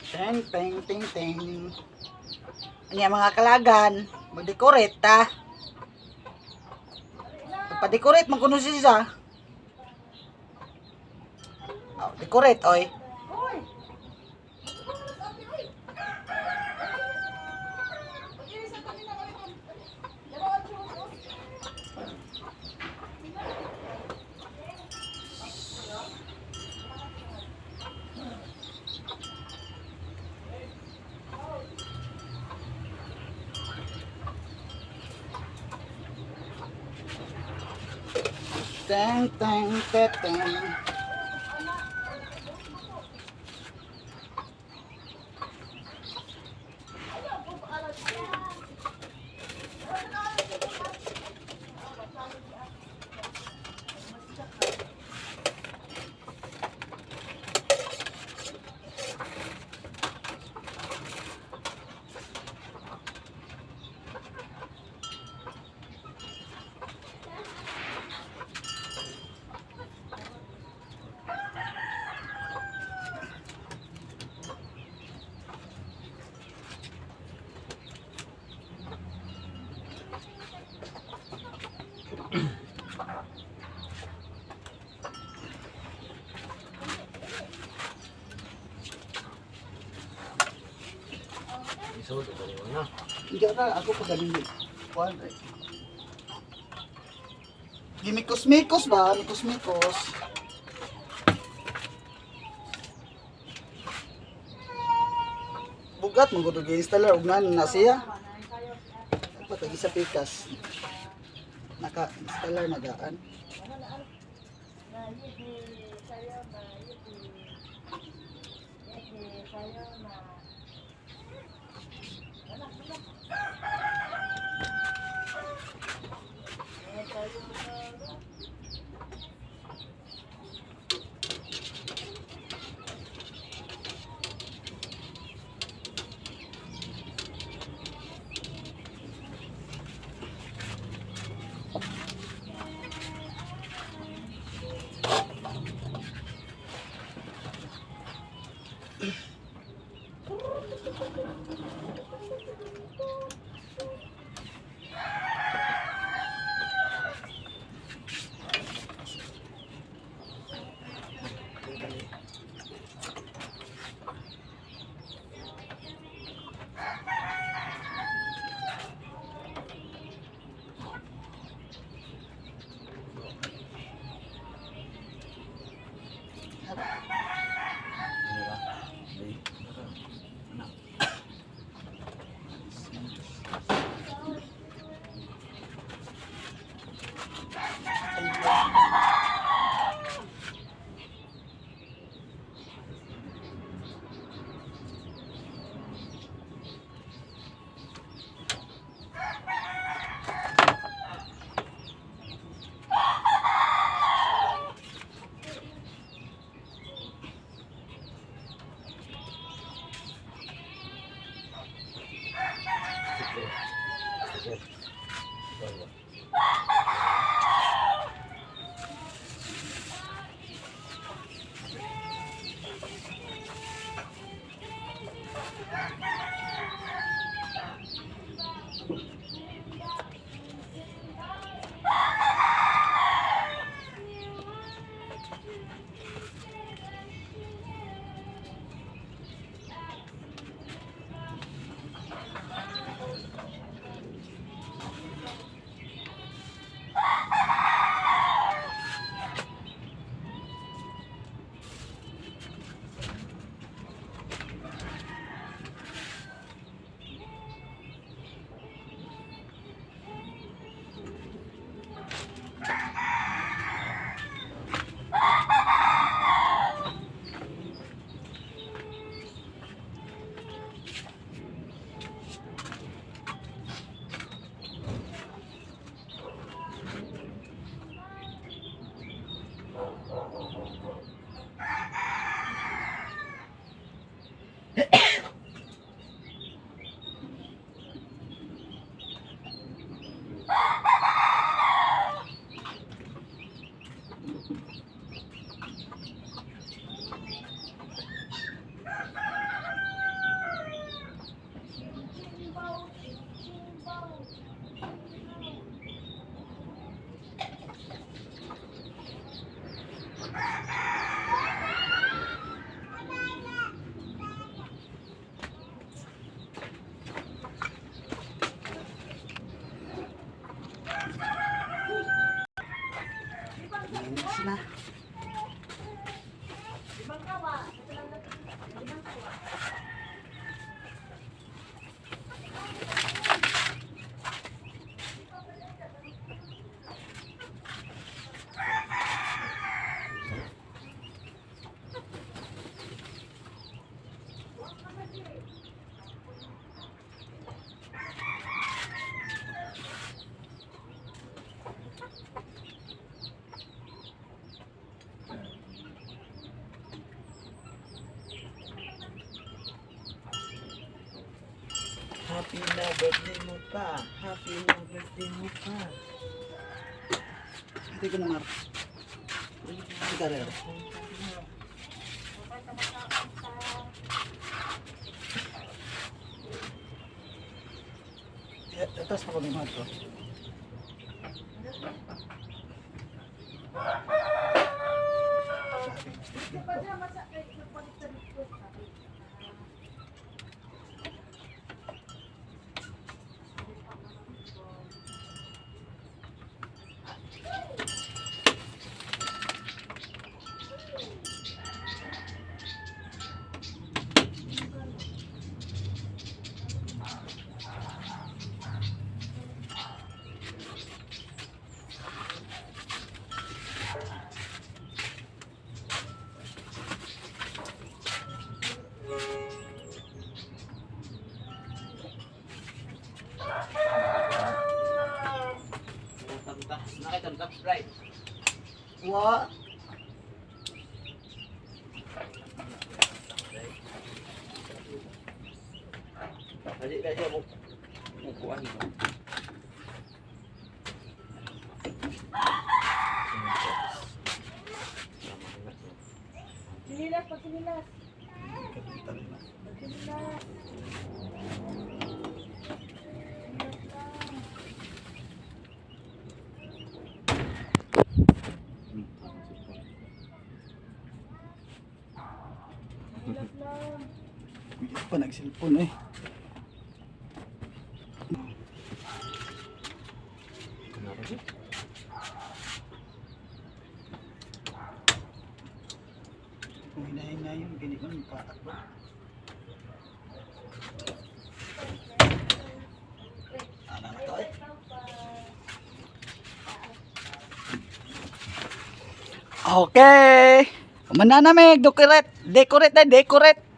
Teng teng teng teng. Anya, mga kalagan, mag-decorate ta. Magpa-decorate man kuno siya. Oh, decorate oy. Teng teng teng teng. Isod, dali mo na. Hindi na ako pa galing. Kuan. Eh. Gimikos-mikos ba? Mikos-mikos. Bugat mo gud installer ug nan na siya. Dapat ang isa pikas. Naka-installer na gaan. Ano ba? Di. Ano? Sige. Sige. Ikaw ba? Happy na birthday mo pa. Happy na birthday mo pa. Hindi ko na mar. Ito rin. Atas pa kami mga to. Nakita right. Wa. Dali na siya mo. Mukuan mo. Sinilas, pag sinilas. Pag sinilas. Sinilas lang. Hindi pa nag-cellphone eh. Kung hinahin yun, gini man, paak ba? Ano na to eh? Okay. Mananamig, decorate, decorate na, decorate.